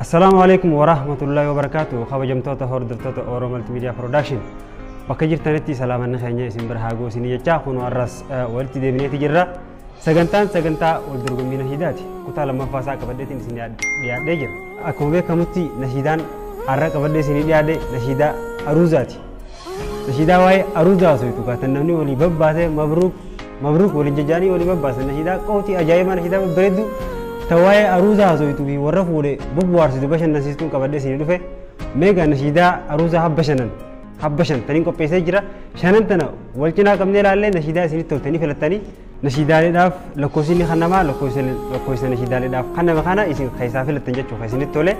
Assalaamu alaikum warahmatullahi wabarakatuh. Kabajamtoota hordoftoota Oromoo Multimedia Production. Bakka jirtanitti salaamanni keenya isin bira haa ga'u isinii jecha kun har'as walitti deebineeti jirra. Sagantaan sagantaa wal dorgommii nashiidaati. Kutaa lammaffaa isaa qabadheetiin isin dhiyaadhee jira. Akkuma beekamutti nashiidaan har'a qabadhee isinii dhiyaadhe nashiidaa aruuzaati. Nashiidaa waa'ee aruuzaa osoo itti kaatan namni walii babbaasee mabruuk mabruuk waliin jajaanii walii babbaasan nashiidaa qootii ajaa'ibaa nashiidaa babbareedduu tawaa'ee aruuzaa osoo itti warra fuudhee bubbu'aarsitu bashannansiistuun qabadhee isinii dhufe meegaa nashiidaa aruuzaa habba shanan habba shan taniin qopheessee jira. Shanan tana wal cinaa qabnee ilaallee nashiidaa isinitti toltanii filattanii nashiidaaleedhaaf lakkoofsi inni kannamaa lakkoofsa nashiidaaleedhaaf kanname kana isin keessaa filattan jechuudha isinitti tole.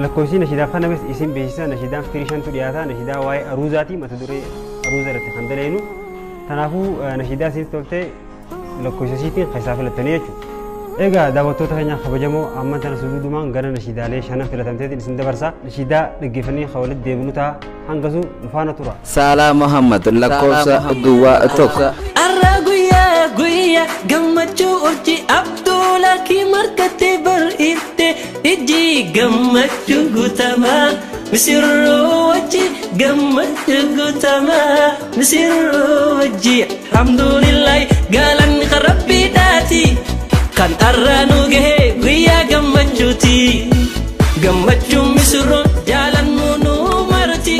Lakkoofsi nashiidaaf kannames isin beeksisa nashiidaan firii shantu dhiyaata nashiidaa waa'ee aruuzaati mata duree aruuza irratti kan daleenu. Kanaafuu nashiidaa isinitti toltee lakkoofsa isiitiin keessaa filattanii jechuudha. Egaa daawwattoota keenya kabajamoo amma tana suduudumaan gara nashiidaalee shanan filatamteetiin isin dabarsa. Nashiidaa dhaggeeffannee kan walitti deebinu ta'a hangasuu nu faana tura. Saalaa Muhammad lakkoofsa duwwaa 1. Arra guyyaa guyyaa gammachuu urjii Abduulakii markattee bar'iifte ijji gammachuu guutamaa misirroo wajji gammachuu guutamaa misirroo wajji alhamdulillahi galanni rabbiidhaati kan arra nu gahe guyyaa gammachuuti gammachuun misirroon jaalannu nu marti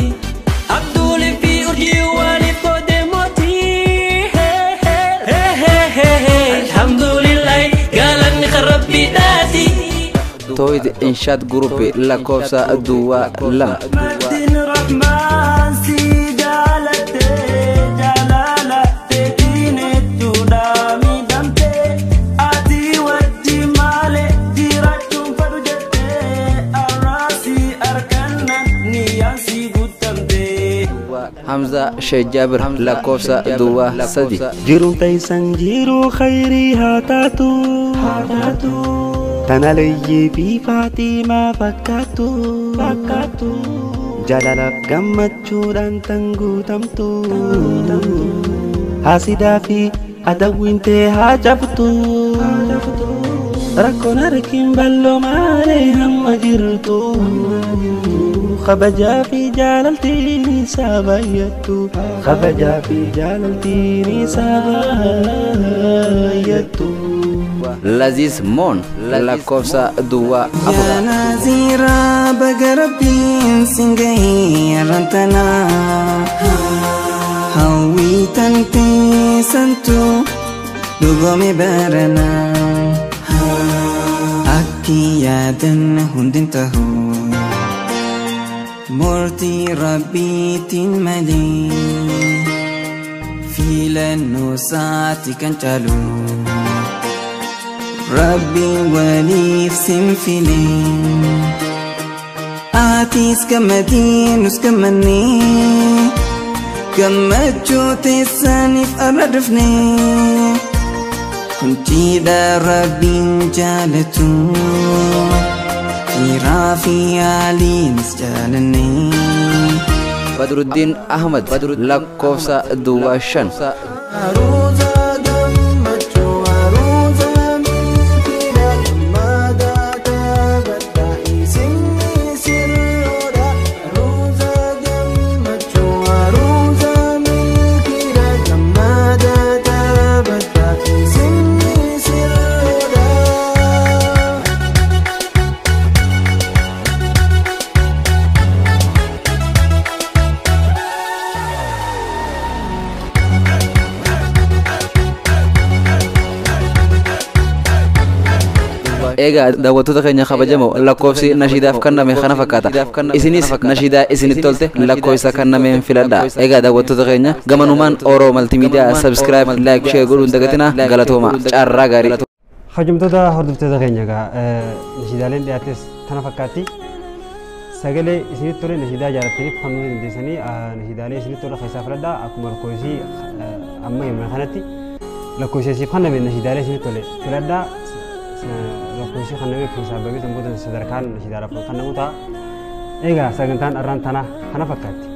Abduulii fi urjii waliif qoodee mootii. Alhamdulillahi galanni rabbiidhaati. Tooyid Inshaad Group lakkoofsa duwwaa 2. Maddin Rahmaan si jaalatte jaalalatte diinettuudha miidhamte ati wajji malee jiraachuun fadhu jette arraasi arganna niyyaan si guutamte. Hamza Sheikh Jaabir lakkoofsa duwwaa 3. Jiruun teessan jiruu khayrii haa taatu. Tana leeyyii fi Faatimaa fakkaattu. Jaalalaaf gammachuudhaan tan guutamtu. Haasidaa fi adawwiin tee haa cabtu. Rakkoon harkiin bal'oo maalee hamma jirtu. Kabajaa fi jaalaltiin isaa baay'attu. Kabajaa fi jaalaltiin isaa baay'attu. Laziz Moon lakkoofsa duwwaa 4. Yaa Naziraa baga rabbiin sin gahee arrantanaa. Hawwii tantee santu dhugome baranaa. Akki yaadan hundin tahu murtii rabbiitiin malee filannoo isaati kan caalu. Rabbiin waliif sin filee atis gammadii nus gammannee gammachuu teessaniif arra dhufnee kun cidha rabbiin jaalatu dhiiraa fi haaliinis jaalannee. Badruddin Ahmad lakkoofsa duwwaa 5. Aruuzaa gammachuu aruuzaa milkiidha gammadaa taphadha isin sirroodha. Aruuzaa gammachuu aruuzaa milkiidha gammadaa taphadha isin sirroodha. Egaa daawwattoota keenya kabajamoo lakkoofsi nashiidaaf kenname kana fakkaata. Isinis nashiidaa isinitti tolte lakkoofsa kennameen filadhaa. Egaa daawwattoota keenya gamanumaan Oromoo Multimedia subscribe like share godhuun dagatinaa galatooma carraa gaarii. Kabajamtoota hordoftoota keenya egaa nashiidaaleen dhiyaates tana fakkaatti. Sagalee isinitti tole nashiidaa jaalattaniif kan nuti dandeessanii nashiidaalee isinitti tole keessaa filadhaa akkuma lakkoofsi amma himne kanatti lakkoofsa isiif kenname nashiidaalee isinitti tole filadhaa lakkoofsi kenname keessaa bahee sanboota sadarkaan nashiidaadhaaf kan kennamu ta'a. Egaa sagantaan arraan tana kana fakkaatti.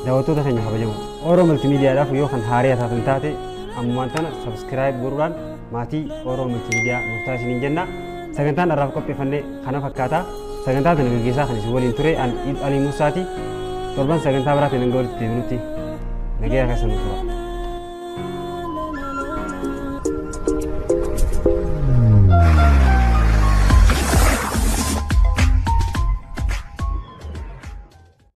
Daawwattoota keenya kabajamoo Oromoo Multimediaadhaaf yoo kan haaraa taatan taate ammumaan tana subscribe godhuudhaan maatii Oromoo Multimedia nuuf taasisaniin jenna. Sagantaan har'aaf qopheeffanne kana fakkaata. Sagantaa tana gaggeessaa kan isin waliin ture an Iid Alii Musaati. Torban sagantaa biraatiin hanga walitti deebinutti nagaya keessa nu tura.